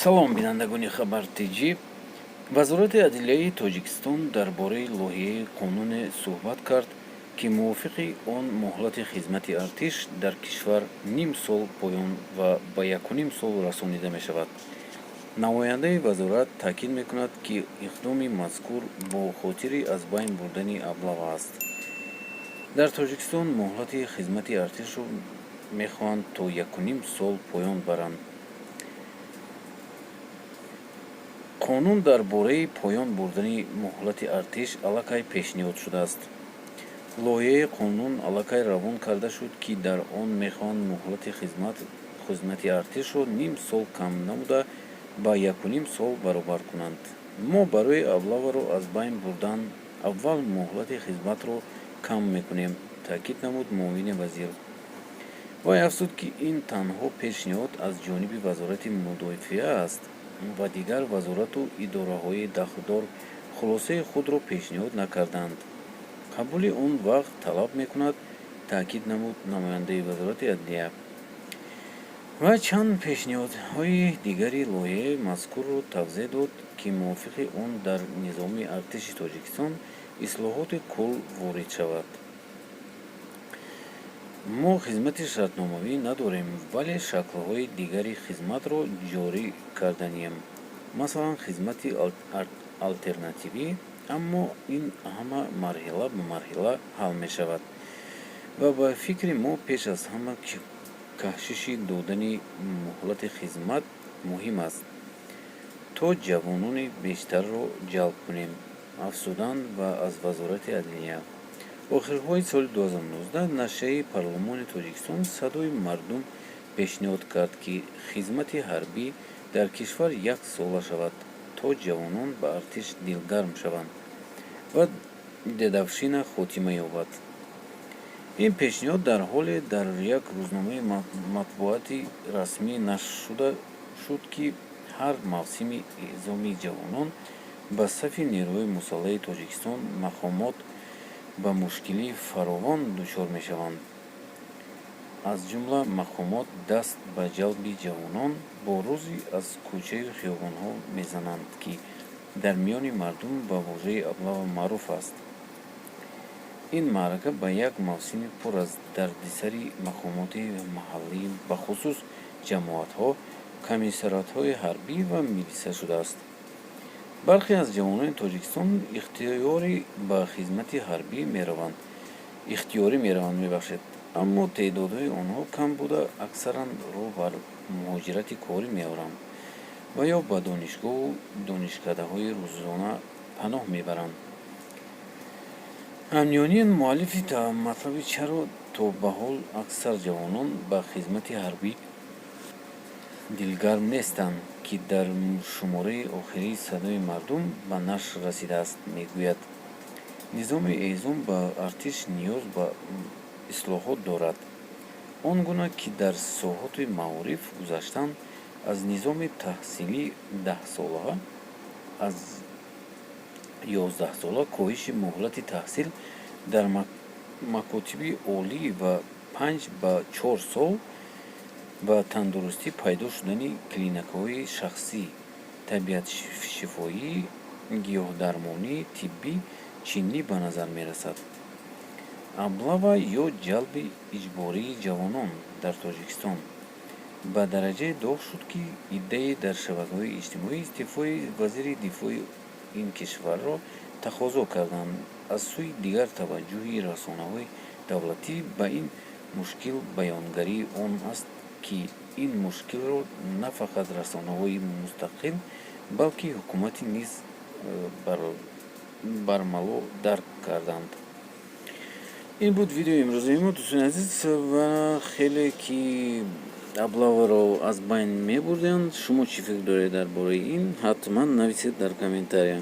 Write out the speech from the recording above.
Салом, бинандагони Хабар Тҷ. Вазорати адлияи Тоҷикистон дар бораи лоиҳаи қонуне суҳбат кард, ки мувофиқи он муҳлати хизмати артиш дар кишвар ним сол поён ва ба 1,5 сол расонида мешавад. Намояндаи вазорат таъкид мекунад, ки иқдоми мазкур бо хотири аз байн бурдани облава аст. Дар Тоҷикистон муҳлати хизмати артишро мехоҳанд то 1,5 сол поён баранд. Қонун дар бораи поён бурдани муҳлати артиш аллакай пешниҳод шудааст. Лоиҳаи қонун аллакай равон карда шуд, ки дар он мехоҳанд муҳлати хизмати артишро ним сол кам намуда, ба 1,5 сол баробар кунанд. Мо барои облаваро аз байн бурдан аввал муҳлати хизматро кам мекунем, таъкид намуд муовини вазир. Вай афзуд, ки ин танҳо пешниҳод аз ҷониби Вазорати мудофиа аст ва дигар вазорату идораҳои дахлдор хулосаи худро пешниҳод накардаанд. Қабули он вақт талаб мекунад, таъкид намуд намояндаи Вазорати адлия. Вай чанд пешниҳодҳои дигари лоиҳаи мазкурро тавзеҳ дод, ки мувофиқи он дар низоми артиши Тоҷикистон ислоҳоти кулл ворид шавад. Мо хизмати шартномавӣ надорем, вале шаклҳои дигари хизматро ҷорӣ карданием, масалан, хизмати алтернативӣ, аммо ин ҳама марҳила ба марҳила ҳал мешавад. Ва ба фикри мо, пеш аз ҳама каҳшиши додани муҳлати хизмат муҳим аст, то ҷавонони бештарро ҷалб кунем, афзуданд ва аз Вазорати адлия. Охирҳои соли 2019 нашрияи парлумони Тоҷикистон «Садои мардум» пешниҳод кард, ки хизмати ҳарбӣ дар кишвар як сола шавад, то ҷавонон ба артиш дилгарм шаванд ва дедовщина хотима ёбад. Ин пешниҳод дар ҳоле дар як рӯзномаи матбуоти расмӣ нашр шуд, ки ҳар мавсими эъзоми ҷавонон ба сафи нерӯҳои мусаллаҳи Тоҷикистон мақомот ба мушкилии фаровон дучор мешаванд. Аз ҷумла мақомот даст ба ҷалби ҷавонон бо рӯзи аз кӯчаю хиёбонҳо мезананд, ки дар миёни мардум ба вожаи облава маъруф аст. Ин маърака ба як мавсими пур аз дардисари мақомоти маҳаллӣ, бахусус ҷамоатҳо, комиссариатҳои ҳарбӣ ва милиса шудааст. Бархе аз ҷавонони Тоҷикистон ихтиёрӣ ба хизмати ҳарбӣ мераванд, ихтиёрӣ мераванд, мебахшед, аммо теъдодҳои онҳо кам буда, аксаран рӯ бар муҳоҷирати корӣ меоранд ва ё ба донишгоҳу донишкадаҳои рӯзона паноҳ мебаранд. Ҳамёниён муаллифи матлаби «Чаро то ба ҳол аксар ҷавонон ба хизмати ҳарбӣ дилгарм нестанд?», ки дар шумораи охирии «Садои мардум» ба нашр расидааст, мегӯяд: низоми эъзом ба артиш ниёз ба ислоҳот дорад. Он гуна ки дар соҳати маориф гузаштан аз низоми таҳсили 10-сола аз 11-сола, коҳиши муҳлати таҳсил дар макотиби олӣ ва 5 ба 4 сол ва тандурустӣ, пайдо шудани клиникаҳои шахсӣ, табиатшифоӣ, гиёҳдармонӣ, тибби чинӣ ба назар мерасад. Облава ё ҷалби иҷбории ҷавонон дар Тоҷикистон ба дараҷае доғ шуд, ки иддае дар шабакаҳои иҷтимоӣ истеъфои вазири дифои ин кишварро тақозо карданд. Аз сӯи дигар, таваҷҷӯҳи расонаҳои давлатӣ ба ин мушкил баёнгарии он аст, ки ин мушкилро на фақат расонаҳои мустақил, балки ҳукуматӣ низ бармало дарк карданд. Ин буд видеои имрӯзаи мо, дӯстони азиз. Ва хеле ки облаваро аз байн мебурданд. Шумо чӣ фикр доред дар бораи ин? Ҳатман нависед дар комментария.